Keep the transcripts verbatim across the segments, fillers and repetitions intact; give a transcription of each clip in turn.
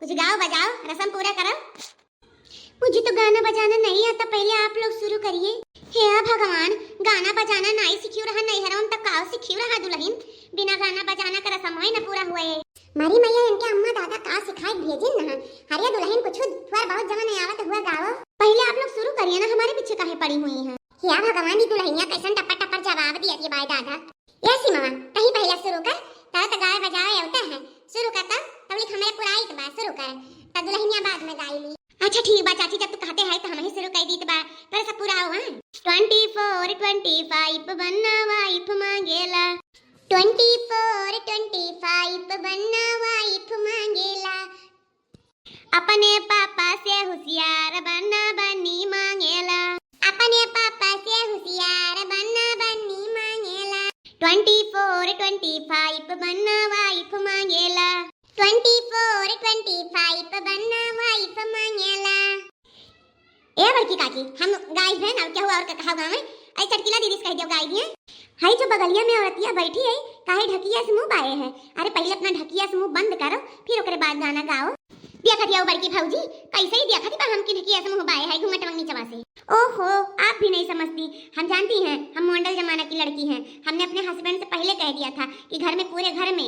कुछ गाओ बजाओ, रसम पूरा करो। मुझे तो गाना बजाना नहीं आता, पहले आप लोग शुरू करिए। हे भगवान, गाना बजाना नाई सीखियो रहा नैहरवा में, त का सीखियो रहा दुलहिन? बिना गाना बजाना का रसम होए न पूरा हुए। मारी मैया, इनके अम्मा दादा का सिखाए भेजिन न। अरे दुलहिन, कुछ थोड़ा बहुत जवन आवत हुआ गाओ। पहले आप लोग शुरू करिए ना, हमारे पीछे काहे पड़ी हुई हैं? हे भगवान, ई दुलहिनिया कैसन टपर टपर जवाब दिया थी बाय दादा। ए सीमा, तही पहले शुरू कर, तारा त गावे बजावे आवता है। शुरू कर तब, तब लिख हमरे पुराई के बाद शुरू कर, तब दुलहिनिया बाद में गाई ली। अच्छा ठीक बा चाची, जब तू कहते है तो हम ही शुरू कर दीत बा, पर सब पूरा हो, हाँ? Twenty four twenty five बन्ना wife मांगेला। Twenty four twenty five बन्ना wife मांगेला। अपने पापा से हुसियार बन्ना बन्नी मांगेला। अपने पापा से हुसियार बन्ना बन्नी मांगेला। Twenty four twenty five बन्ना wife मांगेला। Twenty four twenty five बन्ना wife मांगेला। ए बड़की काकी, हम गाई हैं ना, क्या हुआ और का कहा गाँव में? अरे चटकीला दीदी से कह दियो गाई दिए। हई जो बगलिया में औरतिया बैठी है, काहे ढकिया से मुँह बाए है? अरे पहले अपना ढकिया से मुँह बंद करो, फिर ओकरे बाद गाना गाओ। देखत हिया बड़की भौजी, कैसे ही देखत बा हमकी ढकिया से मुँह बाए है घूंघट मंगनी चवा से। ओहो, आप भी नहीं समझती। हम जानती हैं, हम मॉडल जमाना की लड़की हैं। हमने अपने husband से पहले कह दिया था कि घर में, पूरे घर में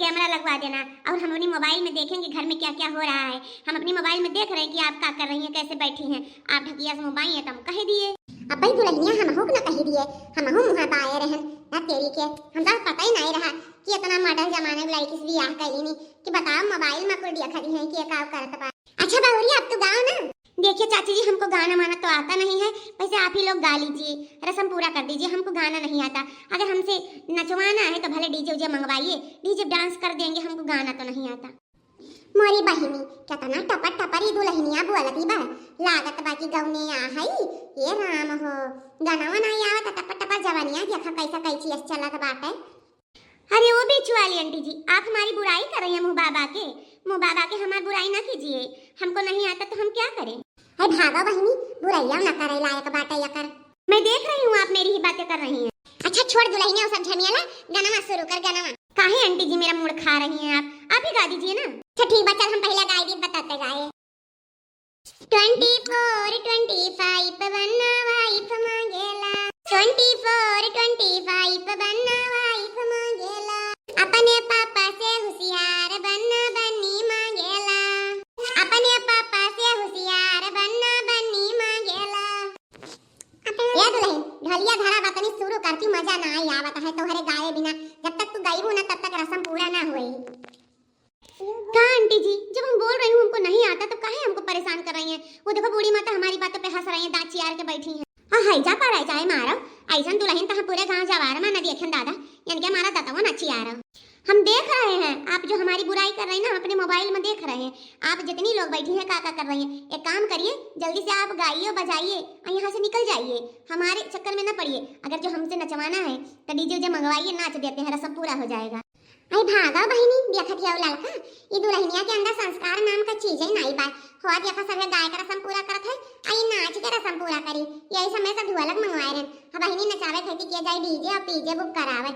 camera लगवा देना और हम अपनी mobile में देखेंगे घर में क्या क्या हो रहा है। हम अपनी mobile में देख रहे हैं कि आप क्या कर रही हैं, कैसे बैठी हैं। आप ढकिया से मुँह बाई हैं, तो हम कह दिए। अबे दुलहिनिया, हमहू के न कह दिए, हमहू मुँह बाए रहन। ना तेरी के, हम तो पता ही नहीं रहा कि इतना मॉडल जमाने के लड़की से बियाह कर लेनी कि बताओ mobile में कुल देखत हैं कि ये का करत बा। अच्छा बावरिया, अब तू गाओ ना। देखिए चाची जी, हमको गाना वाना तो आता नहीं है, वैसे आप ही लोग गा लीजिए, रस्म पूरा कर दीजिए, हमको गाना नहीं आता। अगर हमसे नचवाना है तो भले DJ उजे मंगवाइए, DJ dance कर देंगे, हमको गाना तो नहीं आता। मोरी बहिनी, केतना टपर टपर ई दुलहिनिया बोलती बा, लागत बा कि गौने आ हई। ए राम हो, गाना वाना आवत टपर टपर जवानिया, देखा कैसा कैची अस चलत बाटे। अरे ओ बीच वाली आंटी जी, आप हमारी बुराई कर रही हैं मुँह बाबा के। मुँह बाबा के हमार बुराई ना कीजिए, हमको नहीं आता तो हम क्या करें? अरे भागा बहिनी, बुराइया ना करे लायक बाटे यकर। मैं देख रही हूँ आप मेरी ही बातें कर रही हैं। अच्छा छोड़ दुलहिनिया, वो सब झमेला, गनवा शुरू कर गनवा। काहे आंटी जी मेरा मूड खा रही हैं आप, आप ही गा दीजिए ना। अच्छा ठीक बा, चल हम पहले गाए दी, बताते गाए। Twenty four twenty five बन्ना wife मांगेला। Twenty four twenty five बन्ना wife मांगेला। अपने पापा से हुसियार बन्ना बन्नी मांगेला। अपने पापा से हुसियार बन्ना बन्नी मांगेला। ए दुलहिन, ढोलिया धरा बा, तनी शुरू करती, मजा ना आई आवत है तोहरे गाए बिना। जब तक तू गईबू ना तब तक रस्म पूरा ना होई। का आंटी जी, जब हम बोल रही हूँ हमको नहीं आता, तब काहे हमको परेशान कर रही हैं? वो देखो, बूढ़ी माता हमारी बातों पे हंस रही हैं, दांत चियार के बैठी हैं। हाँ, है जा पर है जाए मारो, ऐसन दुलहिन तहाँ पूरे गांव जवार में न देखेन दादा, इनके हमारा दतवा न चियारो। हम देख रहे हैं, आप जो हमारी बुराई कर रही हैं ना, हम अपने mobile में देख रहे हैं, आप जितनी लोग बैठी हैं, का का कर रही हैं। एक काम करिए, जल्दी से आप गाइए, बजाइए और यहाँ से निकल जाइए, हमारे चक्कर में न पड़िए। अगर जो हमसे नचवाना है, तो DJ उजे मंगवाइए, नाच देते हैं, रस्म पूरा हो जाएगा। अरे भागा बहिनी, देखत हिया ललका, ई दुलहिनिया के अंदर संस्कार नाम का चीजे नाई बा। हो देखा, सभे गाय का रस्म पूरा करत है, आ ई नाच के रस्म पूरा करी। यही समय से ढोलक मंगवाए रहन। हाँ बहिनी, नचावे खातिर किया जाए DJ और PJ book करावे।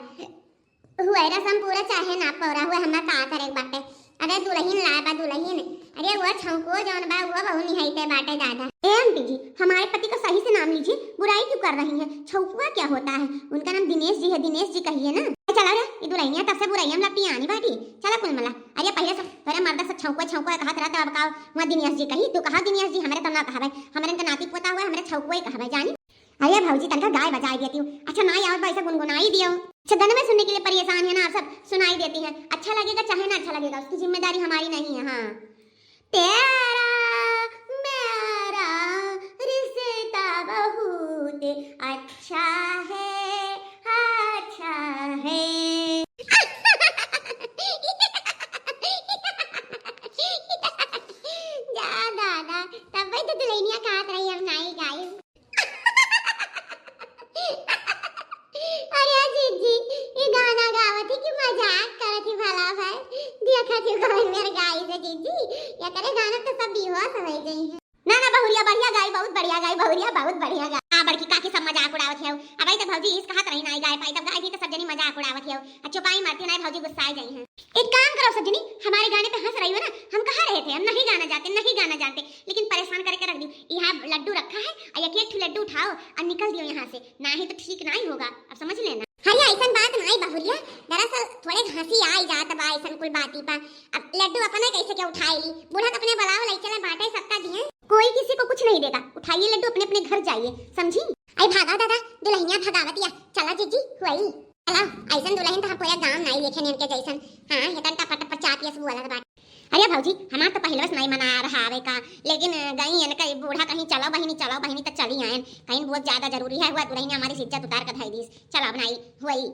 हुए रस्म पूरा चाहे ना पूरा हुए, हमार का करे के बाटे। अरे दुलहिन लाए बा दुलहिन। अरे वो छौंको जौन बा, वो बहुत निहाइते बाटे दादा। ए आंटी जी, हमारे पति का सही से नाम लीजिए, बुराई क्यों कर रही हैं? छौकुआ क्या होता है? उनका नाम दिनेश जी है, दिनेश जी कहिए ना। ए, चला रे, ये दुलहिनिया तब से बुराइयां में लपटी आनी बाटी। चला कुल मला। अरे पहले सब, पहले मर्दा सब छौकुआ छौकुआ कहत रहता, अब का हुआ दिनेश जी कही? तू कहा दिनेश जी, हमरे तो ना कहा भाई, हमरे इनका नाती पोता हुआ, हमरे छौकुआ ही कहा भाई, जानी। अरे भौजी, तनका गाय बजाए देती हूँ। अच्छा, ना आवत बा, ऐसा गुनगुनाई दियो। अच्छा, गनवा सुनने के लिए परेशान है ना आप सब, सुनाई देती हैं। अच्छा लगेगा चाहे ना अच्छा लगेगा, उसकी जिम्मेदारी हमारी नहीं है। हाँ, तेरा मेरा रिश्ता बहुत अच्छा है, अच्छा है। जा दादा, तब तो दुलहिनिया कहत रही, हम नाई गाई। अरे जीजी, ई गाना गावत ही कि मजाक करत ही भला भाई? देखत ही कौन मेर गाई से जीजी, एकरे गाना तो सब बेहोश हो गई हैं। ना ना बहुरिया बढ़िया गाई, बहुत बढ़िया गाई बहुरिया, बहुत बढ़िया गाई। हाँ बड़की काकी सब मजाक उड़ावत हियो। अब आई तो भौजी इस कहत रही नाई गाए पाई, तब गाए दी तो सब जनी मजाक उड़ावत हियो। अच्छो पाई मारती नाई भौजी गुस्साए जाई हैं। एक काम करो सब जनी, हमारे गाने पे हंस रही हो ना, हम कहाँ रहे थे, हम ना जानते, लेकिन परेशान करके रख दी। यहाँ लड्डू रखा है, और एक एक ठो लड्डू उठाओ और निकल दियो यहाँ से, ना ही तो ठीक ना ही होगा। अब समझ लेना। अरे ऐसन बात नाई बहुरिया, दरअसल थोड़े घासी आई जात बा ऐसन कुल बाती पा। अब लड्डू अपने कैसे के उठाए ली, बूढ़ा के अपने बुलाओ, ले चले बाटे सबका दिए। कोई किसी को कुछ नहीं देगा, उठाइए लड्डू अपने अपने घर जाइए, समझी? आई भागा दादा, दुल्हनिया भगावतिया, चला जीजी, हुई। चला, ऐसन दुल्हन तो हम पूरा गांव नाई देखे नियन के जैसन। हाँ, ये तन टपा टपा चाप यस बोलत बाटे। अरे भौजी, हमार तो पहले बस नहीं मना रहा आवे का, लेकिन गई इनका बूढ़ा कहीं चलो बहिनी, चलो बहिनी तो चली आयन। कहीं बहुत ज्यादा जरूरी है, हुआ दुल्हनिया हमारी इज्जत उतार के धई दीस। चलो अब नाई हुई।